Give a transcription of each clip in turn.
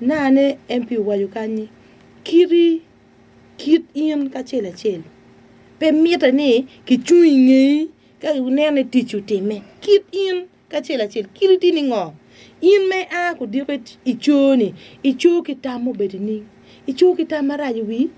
Nane MP owaco kany ni kiti kit in kacel acel pe mitte ni kicung i ngeyi ka ineno ni tic otimme. Kit in kacel acel kiti tye ni ngo? In ma ia kudiko i co-ni, ico ki tam mubedo nining? Ico ki tam marac i wii?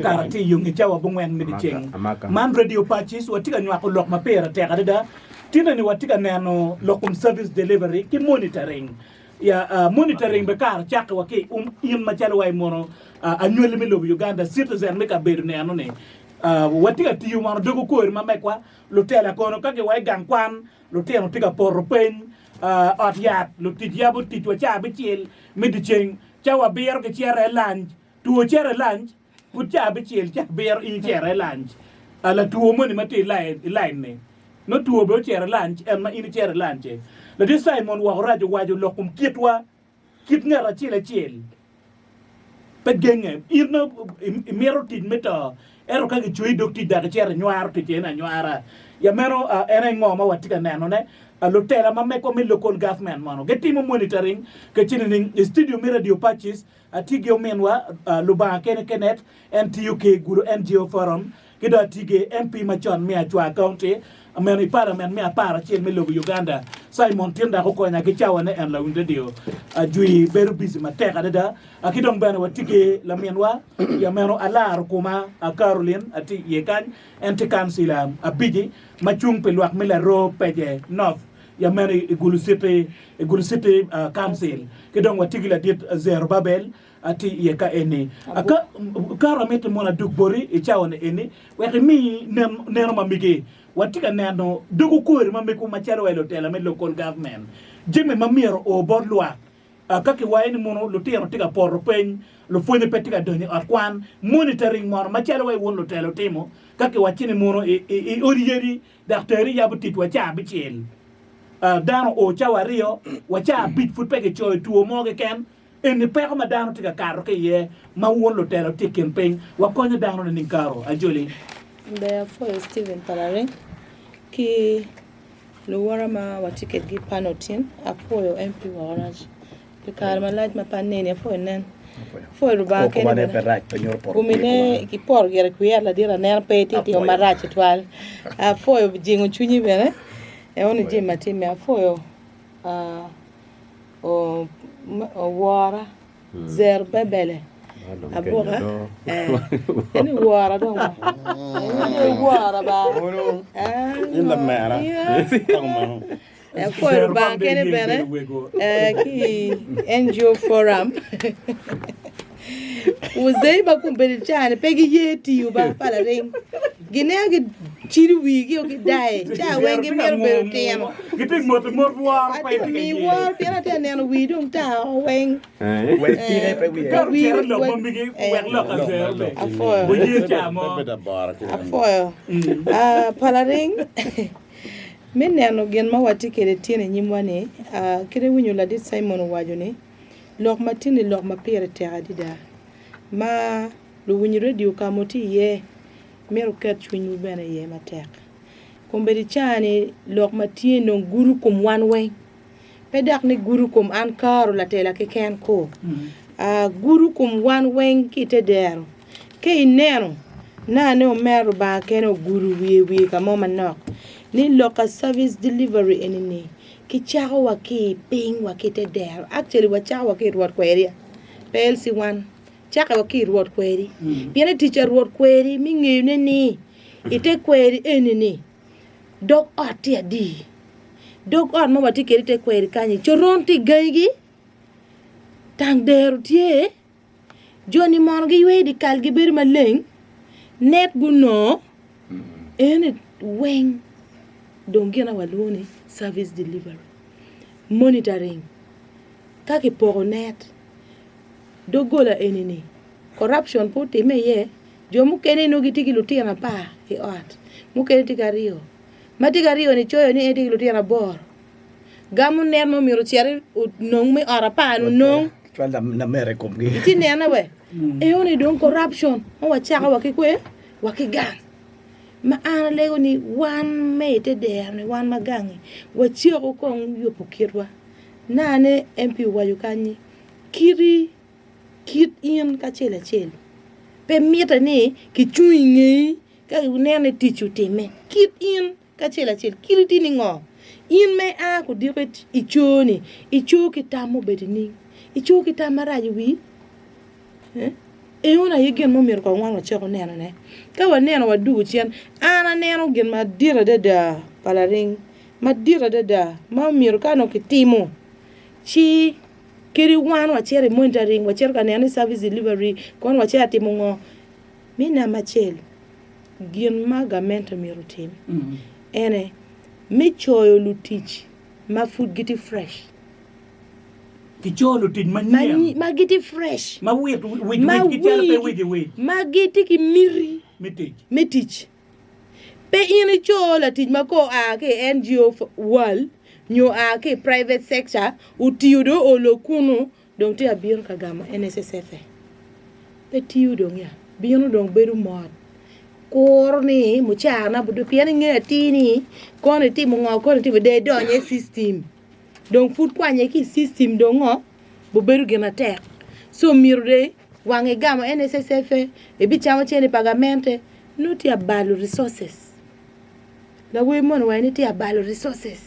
Kare tye i yo nge cawa abongwen me dyeceng. Man Radio Pacis, watye ka nywako lok ma pire tek adada. Tinoni watye ka neno lok kom service delivery ki monitoring. Ya, uh, monitoring be kare cakke wa ki um, in macalo wa i mono uh, anywali me lobo Uganda, citizen me kabedo neno ni uh, watye ka tiyo mono dogo kori ma mekwa lutela kono ka giwa i gang kwan lutino tye ka poto peny uh, ot yat lutic yabo tic wa ca abicel me dyeceng cawa abiro gicito i lanc Two cito i lanc, pud ca abicel, ca abiro in icito i lanc. Latwo moni ma tye i lain-ni, nongo two bene ocito i lanc, en ma in icito i lanc-ci. Ladit Cimon woko rac owaco lok kom kitwa, kit ngat acel acel pe genge. In imito tic me to, ento ka gicweyi i dog tic dok icito inywaro tic eni anywara. Ya meno en aye ngo ma watye ka nenone. Lutela ma megwa me local government mono gitimo monitoring kece nining i studio me Radio Pacis Atye ki ominwa Lubanga kene Kenneth, en tiyo ki Gulu NGO Forum, ki dong atye ki MP macon me Acwa County, meno i Parliament me aparacel me lobo Uganda, Simon Tin dok okonya ki cawa ne en lawiny radio jwi bedo busy matek adada. Ki dong bene watye ki laminwa ya meno Alaro Kuma Caroline atye iye kany, en tye kancila abici ma cung pi lwak me Laroo Pece North ya meno i Gulu City i Gulu City Council ki dong watye ki ladit Zerubabel tye iye ka eni. Kato amiti mono adug boti i cawa ni eni wek imi neno ma migi. Watye ka neno dogo kori ma megwu macalo wa i lutela me local government jami ma myero o bot lwak ka kiwaco ni mono lutino tye ka poto peny lupwonye pe tye ka donyo i ot kwan monitoring mono macalo wa i wun lutela wutimo ka kiwacci ni mono i odi yadi Daktari yabo tic wa caa abicel, dano oo cawa aryo wa caa abic pud pe gicoyo two mo keken. Eni peko ma dano tye ka kato ki iye ma wun lutela wutye i kin piny. Wakonyo dano nining Karo? Ajoli. Ber apwoyo Steven Palare ki luwota ma watye kwedgi i panel tin, apwoyo MP woko rac. Pi kare malac ma pe aneni, apwoyo nen. Apwoyo Lubanga kene bene. Gumine ki poto gire kwiya ladit aneno pe itye timo marac tutwal. Apwoyo jingo cwinyi bene. Eno ni jami ma timme. Apwoyo owora Zerubabele abuka. En i wora dong. En i wora ba. In lamera. Apwoyo Lubanga kene bene ki i NGO forum. Muzei ma kombeddi ca ni pe giye tiyo ba pa laring. Gineno gicido wigi o gidaye ca weng gimito bedo tino. Atye ka miyi woro pien atye ka neno wii dong tar oko weng. Apwoyo. Apwoyo. Pa laring. Me neno gin ma watye kwede tyen i nyimwa-ni, kit iwinyo ladit Cimon owaco ni, lok ma tye-ni lok ma pire tek adada ma luwiny redio ka ma wutye iye myero wuket cwinywu bene iye matek. Kombeddi ca-ni lok ma tye nongo gudo kom wan weng. Pe dok ni gudo kom an karo latela keken ko. Gudo kom wan weng ki i te dero. Ka ineno, nane omera Lubanga kene ogudo wiye wiye ka mo manok ni lok ka service delivery eni ni ki cako wa ki i piny wa ki i te dero actually wa cako wa ki i rwot kweri pe LC one cake wa ki i rwot kweri pien i tic pa rwot kweri me ngeyo ne ni i te kweri eni ni dog ot tye adi dog ot ma watye kwede i te kweri kanyi coron tye i gangi gi tang dero tye. Jo-ni mono giyweyo dyekal gibedo maleng, net gunongo ene weng dong gin aye walwongo ni service delivery, monitoring ka kipoko net doggola eni-ni corruption pe otimme iye jo mukene nongo gitye ki lutino apar i ot mukene tye ki aryo ma tye ki aryo-ni coyo ni en tye ki lutino aboro gamo net ma myero ocit onong me ot apar-ni onong. Cwal lamera i komgi. Itye nene we? Eno ni dong corruption ma wacako wa ki kwe wa ki gang. Ma an alego ni wan me i te dero-ni, wan ma gangi, waceku kong yubo kitwa. Nane MP owaco kany ni, Kiti kit in kacel acel. Pe mitte ni kicung i ngeyi ka inen ni tic otimme. Kit in kacel acel. Kiti tye ni ngo? In ma ia kudiko i co-ni, ico ki tam mubedo nining? Ico ki tam marac i wii? Enoni aye gin ma omyero kong wan wacako nenone. Ka waneno wadwogo cen, an aneno gin madit adada pa laring, madit adada ma omyero ka onongo kitimo ci kadi wan wacito i monitoring, wacito ka neno ni service delivery kono wacito ka timo ngo, me namba acel gin ma gamente myero otim ene me coyo lutic ma pud gitye fresh. Kico lutic manyen. Ma gitye fresh. Ma wit wic wicgi calo pe wigi wic. Ma gitye ki miti me tic. Me tic. Pe in ico latic ma ka oa ki i NGO world nyo oa ki i private sector otiyo dong olo kunu dong tye ka bino ka gamo NSSF-fe. Pe tiyo dong ya. Bino dong bedo mot. Kuro ni mucarana pien ingeyo atir ni kono itimo ngo kono itimo dong idonyo i system. Dong pud kwanye ki i system dong ngo bubedo gin matek so myero de wang igamo NSSF ibicamo cene pa gamente nongo tye abalo resources lawer moni owaco ni tye abalo resources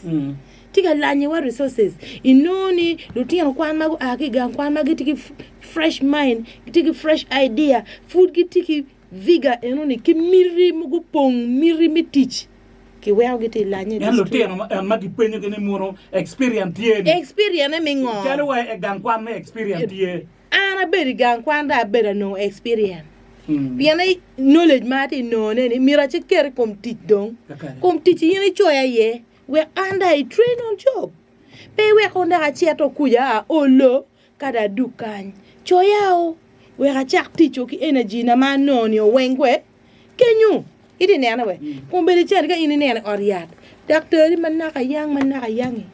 tye ka lanyo wa resources inongo ni lutino kwan ma gua ki i gang kwan ma gitye ki fresh mind gitye ki fresh idea pud gitye ki Viga enoni ki miti ma gupong miti me tic kiweko gitye i lanye En district. lutino en ma gipenyogi ni mono experience tye ni. Experience me ngo? Calo wa i gang kwan me experience tye. An abedo i gang kwan dong abedo anongo experience. Pien ni knowledge ma atye nongone ni myero acit ket i kom tic dong. Kom tic in icoya iye wek an dong i train on job. Pe iweko dok acito kuca aolo Ka dong adug kany, coya-o wek acak tic-o ki energy-na ma anongo-ni oweng kwe kenyo. Itye nene we? Kombeddi cani ka in ineno i ot yat, daktari ma naka yang ma naka yang-ngi,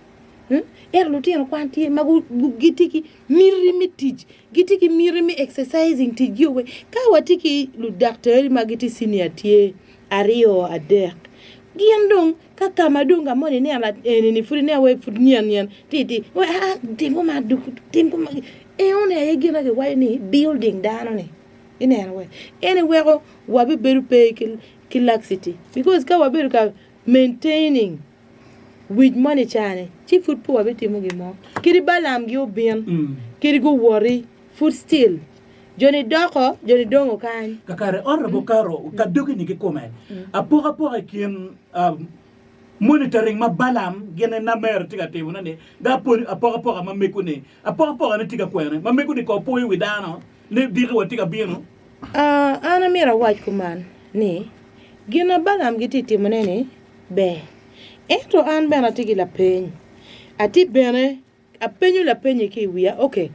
ento lutino kwan tye ma gitye ki miti me tic, gitye ki miti me exercising ticgi-o weng. Ka watye ki ludaktari ma gitye senior tye aryo adek, gin dong Ka ka ma dong ka moni ineno eni-ni pud ineno wai pud nyen nyen ti ti wai aa tim kuman tim kuman enoni aye gin ma kiwaco ni building dano ni ineno wai eni weko wabibedo pe ki laxity because ka wabedo ka maintaining wic moni cani ci pud pe wabitimo gin mo kadi Balaam gi obin kadi guwoti pud still joni doko joni dongo kany. Kakare Honourable Caro ka dogi ni kikome apokapoka i kin monitoring ma Balaam gin ki Namer tye ka timone ni ga apokapoka ma mego ni apokapoka ne tye ka kwene ma mego ni ko poyo wi dano ni diki wa tye ka bino. An amyero awac kuman ni gin ma Balaam gitye timone ni ber ento an bene atye ki lapeny atye bene Apenyo lapenye ki i wiya, ok,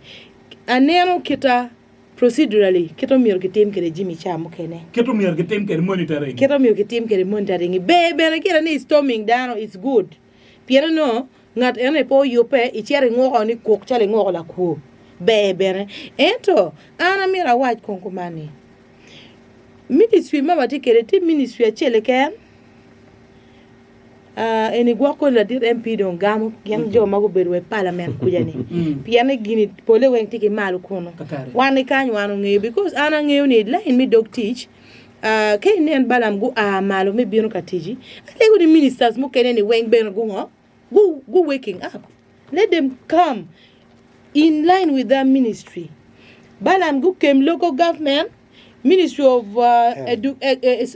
aneno kita procedurally kit omyero kitim kwede jami ca mukene. Kit omyero kitim kwede monitoring. Kit omyero kitim kwede monitoring. Ber bene gire ni storming dano it's good. Pien onongo ngat enoni pe oyubbe icito inguko ni kuk calo inguko lakwo. Ber bene. Ento an amyero awac kong kuman ni ministry ma watye kwede tye ministry acel keken. Eni gwok kodi ladit MP dong gamo gin jo ma gubedo wa i palament kuca ni pien ni gini pole weng tye ki malo kunu wan ni kany wan ongeyo because an angeyo ni line me dog tic ka inen Balaam gua malo me bino ka tic alego ni ministers mukene ni weng bene gungo gu waking up let them come in line with their ministry Balaam gukem local government ministry of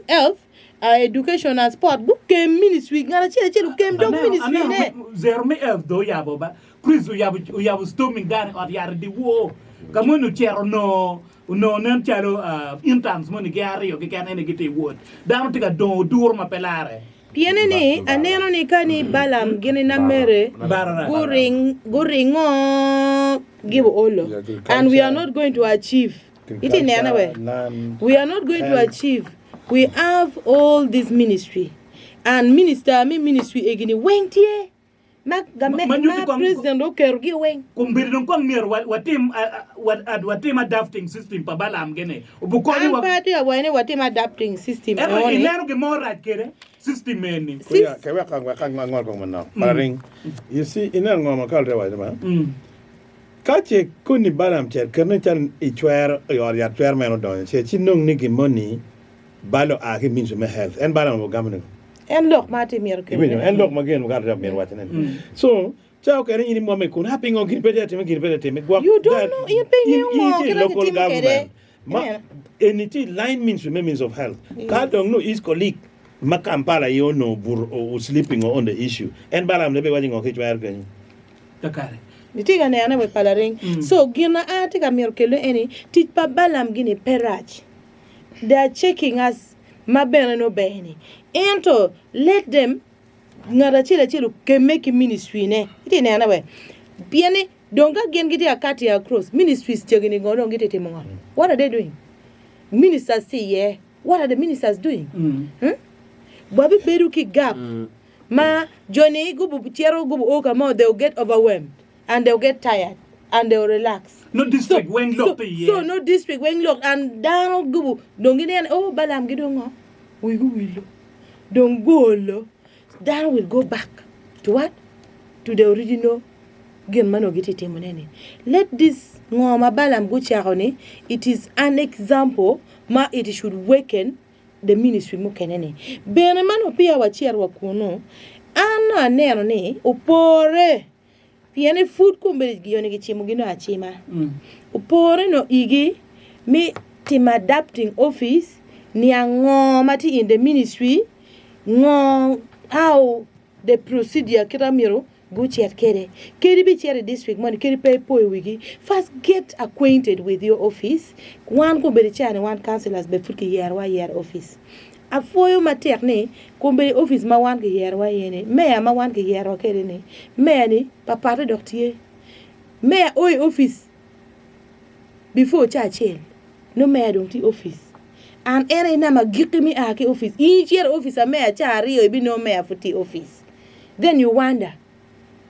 health Education and Sport gukem ministry ngat acel acel okem dog ministry ne. Zero me health do oyabo ba Chris oyabo oyabo storming dano i ot yat i dyewor ka moni ocito onongo onongo nen calo interns moni gin aryo keken ene gitye i ward dano tye ka dongo oduro ma pe lare. Piene ni aneno ni ka ni Balaam gin i Namere guring guringo gibo olo and we are not going to achieve Iti nene we? We are not going to achieve. We have all this ministry and minister me ministry egini weng tye. Ma president oketo gi weng. Kombeddi dong kong myero watim watim adapting system pa Balaam gini obukonyo wa. An pe atye ka waco ni watim adapting system Ento eno ni. Ineno gin mo rac kede system eni. Kuya, ke wek wek angol kong manok. Pararing. You see, ineno ngo ma Carol tye ka waco ba? Ka ce koni Balaam cet ketone calo i cwero i ot yat cwero ma en odonyo ce ci nong ni gin moni bal oa ki i Ministry me Health, en Balaam obigamo ningo? En lok ma atye myero kelone. Iwinyo? En lok ma gin mukato dok myero wacone ni. So, ca okene in imwomme i kun, ah, pingo gin pe tye ka timme, gin pe tye ka timme. Gwok You don't that know, in pe in, ingeyo in ngo itye i kit ma local gitimo kwede. government ma Ineno? eni tye i line ministry me Ministry of Health. Ka Yes. dong nongo his colleague ma Kampala aye onongo obuto, o, o sleeping on the issue, en Balaam ne be waco ngo ki icwero kenyo? Kakare. Itye ka nene we palaring. So, gin ma an atye ka mito kelone eni, tic pa Balaam gini pe rac. They are checking us ma bene nongo ber ni. Ento let them ngat acel acel okemme ki ministry ne. Itye nene we? Pien ni dong ka gin gitye ka cutting across ministries cegini ngo dong gitye timo ngo? What are they doing? Ministers tye iye. What are the ministers doing? Hmm? Wabibedo ki gap ma joni gubu cito gubu o ka mo they will get overwhelmed. and they will get tired and they will relax. No district weng lok pe iye. So no district weng lok and dano gubu dong gineno oh Balaam gi dong ngo wigi owilo dong guolo dano will go back to what to the original gin ma onongo gitye timo ne ni let this ngo ma Balaam gucako ni it is an example ma it should waken the ministry mukene ni bene ma nongo peya wacito wa kunu an nongo aneno ni opore Pien ni pud kombeddi joni gicimogi nongo acima. Opore nongo igi me timo adapting office niang ngo ma tye in the ministry, ngo how the procedure kit ma myero gucit kwede. Kadi bicito i district moni kadi pe ipoyo wigi, first get acquainted with your office. Wan kombeddi ca-ni wan councillors bene pud kiyerowa ayera i office. Apwoyo matek ni kombeddi opic ma wan kiyerowa iye-ni, meya ma wan kiyerowa kwede-ni, meya-ni papatte dok tye. Meya o i opic before ca acel, nongo meya dong tye i opic. An en aye namba agikki me a ki i opic. In icito i opic pa meya ca aryo ibinongo meya pud tye i opic. Then you wonder,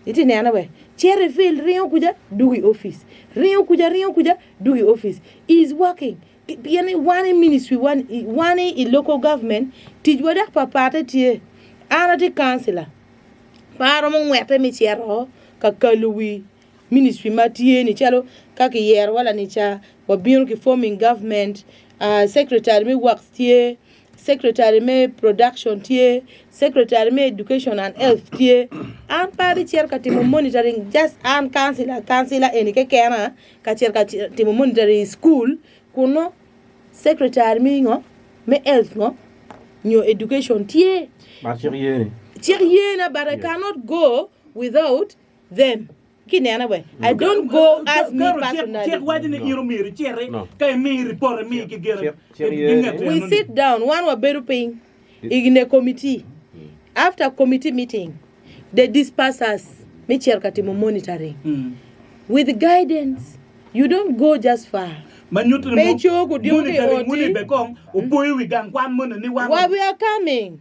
itye neno we, cito i field ringo kuca dwogo i opic, ringo kuca ringo kuca dwogo i opic. He is working. Pien ni wan i ministry wan wan i local government ticwa dok papatte tye. An atye councilor pe aromo ngwette me cito ka kalo wi ministry ma tye ni calo ka kiyerowa lanica wabino ki forming government secretary me works tye, secretary me production tye, secretary me education and health tye. An pe abicito ka timo monitoring just an councilor councilor eni kekena ka cito ka timo monitoring i cukul kunnu secretary me ngo me health ngo nyo education tye But cik yeni. cik yena but I cannot go without them ki nene we I don't go as me Karo cik personally cik waco ni in omyero iciti No. ka imi ripot imi ki gire Cik- cik ki yeni. nget we eno ni. sit down wan wabedo piny i ne committee after committee meeting they disperse us me cito ka timo monitoring with guidance you don't go just far Ma nyuto ni pe ico gudiko ki i monitoring moni oti be kong opoyo wi gang kwan moni ni wan wa we are coming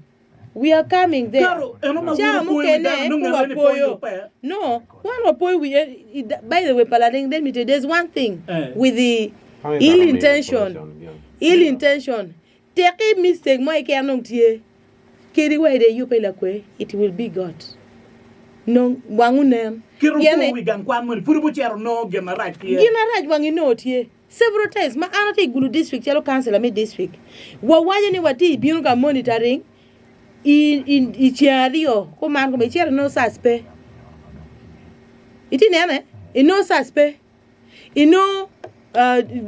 we are coming there Karo eno ma ca wun wupoyo wi mukene dano nongo pe ngete ni poyo wapoyo pe. no wan wapoyo wi eh, by the way palaring let me tell you there's one thing Eh. with the Kong ill idoko miyo intention information, yeah. ill intention Tekki mistake mo keken dong tye kadi wa ide yubbe lakwe it will be God nong wang onen Kit pien opong wi gang kwan moni pud gucito nongo gin marac tye. Gin marac wang inongo tye several times ma an atye i Gulu district calo councilor me district wa waco ni watye ibino ka monitoring i ceng aryo kuman kome icito inongo cac pe itye nene inongo cac pe. Inongo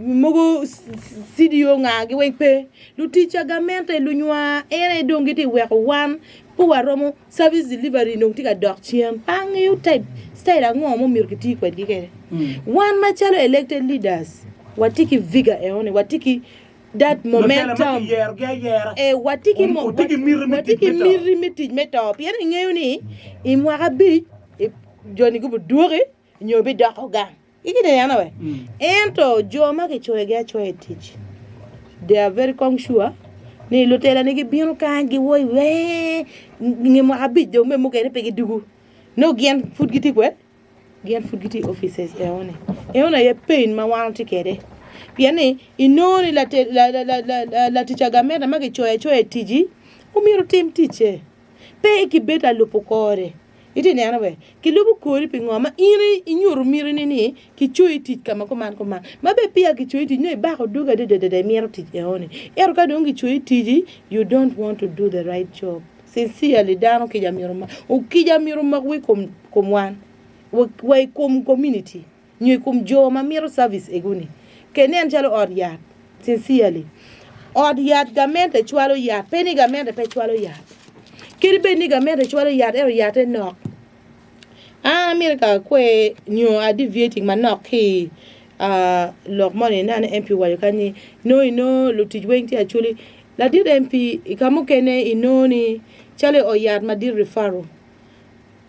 mogo CDO nga gi weng pe lutic pa gamente lunywar en aye dong gitye weko wan pe waromo service delivery dong tye ka dok cen pe angeyo type style ango ma omyero kiti kwedgi kwede wan macalo elected leaders watye ki viga eno ni watye ki that Lutela ma momentum kiyerogi ayera Eh, watye ki mo- Watye ki miti me watye tic ki me to. miti me tic me to pien ingeyo ni i mwaka abic i- joni gubidwoki nyo bidoko gang. Itye neno we? Ento jo ma kicoyogi acoya i tic, they are very kong sure ni lutela ni gibino kany giwoi wee nge mwaka abic dong me mukene pe gidugu. Nongo gin pud gitye kwed? Gin pud gitye i offices eno ni. Eno ni aye pain ma wan watye kwede. Pien ni inongo ni latic pa gamente ma kicoyo acoya i ticci omyero otim ticce. Pe kibed alubo kore. Itye neno be? Kilubo kori pi ngo ma in inyuto mitini ni kicoyi i tic ka ma kuman kuman. Ma bene peya kicoyi i tic nongo ibako dogi adada adada imito tic eno ni. Ento ka dong kicoyi i tic you don't want to do the right job. Sincerely dano kica myero omak kica myero omak wa i kom wan wa i kom community nyo i kom jo ma mito service ego ni ke nen calo ot yat sincerely ot yat gamente cwalo yat pe ni gamente pe cwalo yat kadi bed ni gamente cwalo yat ento yatte nok an amito ka akwer nyo a deviating manok ki i lok moni ineno ni MP owaco kany ni nongo inongo lutic weng tye acholi Ladit MP i ka mukene inongo ni calo i ot yat madit referral,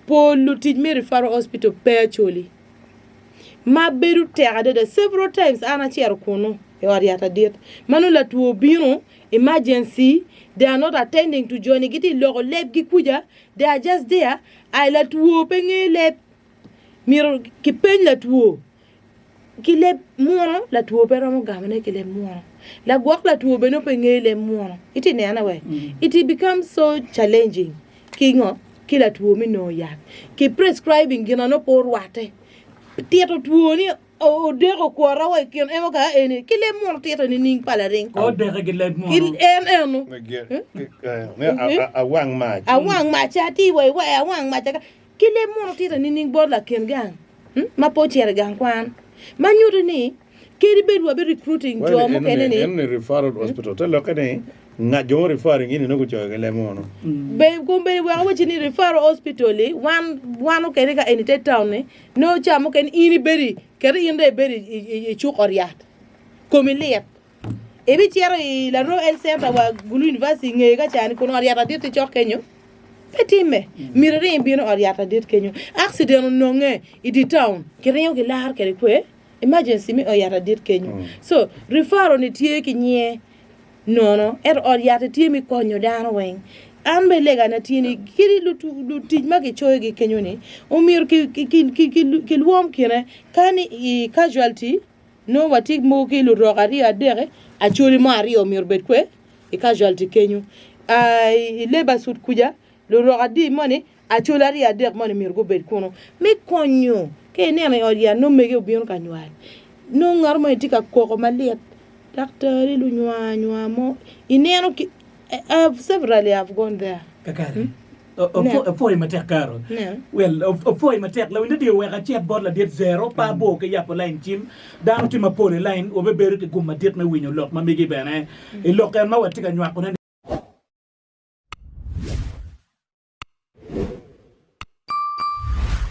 pol lutic me referral hospital pe acholi ma bedo tek adada several times an acito kunu i ot yat adit ma nongo latwo obino emergency they are not attending to joni gitye loko lebgi kuca they are just there aye latwo pe ngeyo leb myero kipeny latwo Ki leb muno, latwo pe romo gamone ki leb muno. Lagwok latwo bene nongo pe ngeyo leb muno. Itye nene we? It becomes so challenging ki ngo? Ki latwo me nongo yat. Ki prescribing gin ma nongo pe orwatte. Tito two ni odeko okwota wa i kin emo ka eni ki leb muno tito nining pa laring? Odeke ki leb Ki muno. en eno. Awang mac. Awang mac atir wa iwa awang mac. Ki leb muno tito nining bot lakin gang? ma pe ocito i gang kwan ma nyuto ni kadi bed wabi recruiting jo mukene ni. Eno ni referral hospital te lokke ni nga jo ma referring in inongo gucoyo ki leb munu. Be kombeddi wek awacci ni referral hospital i wan wan okene ka eni te town ni nongo ca mukene in ibedo i keti in dong ibedo i cuk ot yat komi lit Ibicito i Laroo Health Center wa Gulu University i ngeye ka cani kun ot yat adit tye cok kenyo? Pe timme. Myero iring ibin i ot yat adit kenyo. Accident ononge i dye town, kiringo kilaro kwede kwe emergency me ot yat adit kenyo. So, referral ni tye ki nyinge nono ento ot yat-ti tye me konyo dano weng. An bene legana tye ni kadi lutic ma kicoyogi kenyo-ni omyero kilwom kine ka ni i casualty Nongo watye mogo ki lurok aryo adek, acholi mo aryo myero obed kwe i casualty kenyo. I labour suit kuca lurok adi moni acholi aryo adek moni myero gubed kunu me konyo ka ineno i ot yat nongo mege obino ka nywal nongo ngat moni tye ka koko malit daktari lunywar nywar mo ineno ki I have severally I have gone there. Kakare. Opwoyi matek Caro. Well, opwoyi matek. Lawiny radio wek acit bot ladit Zero pe abor ki yabo lain cim. Dano tye mapol i lain, wabibedo ki gum madit me winyo lok ma megi bene i lok en ma watye ka nywakone ni.